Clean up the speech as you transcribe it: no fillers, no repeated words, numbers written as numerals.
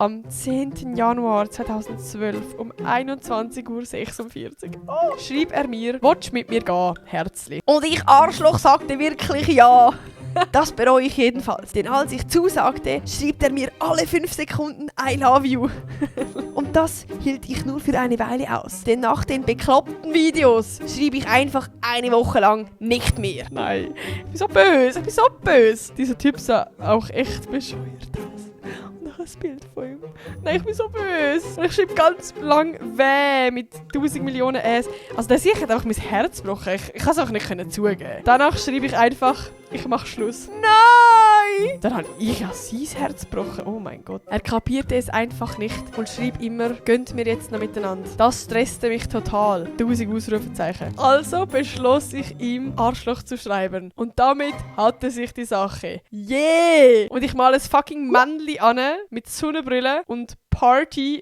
am 10. Januar 2012 um 21:46 Uhr schrieb er mir, «Willst du mit mir gehen, Herzli?» Und ich, Arschloch, sagte wirklich ja. Das bereue ich jedenfalls, denn als ich zusagte, schrieb er mir alle 5 Sekunden «I love you». Und das hielt ich nur für eine Weile aus, denn nach den bekloppten Videos schrieb ich einfach eine Woche lang nicht mehr. Nein, ich bin so böse. Dieser Typ sah auch echt bescheuert aus. Und noch ein Bild von ihm. Nein, ich bin so böse. Und ich schreibe ganz lang «Weh» mit 1000 Millionen «S». Also der sicher hat einfach mein Herz gebrochen. Ich kann es auch nicht zugeben. Danach schreibe ich einfach «Ich mache Schluss». Nein! Dann habe ich ja sein Herz gebrochen. Oh mein Gott. Er kapierte es einfach nicht und schrieb immer «Gönnt mir jetzt noch miteinander». Das stresste mich total. 1000 Ausrufezeichen. Also beschloss ich ihm Arschloch zu schreiben. Und damit hatte sich die Sache. Yeah! Und ich male ein fucking Männli an mit Sonnenbrille und Party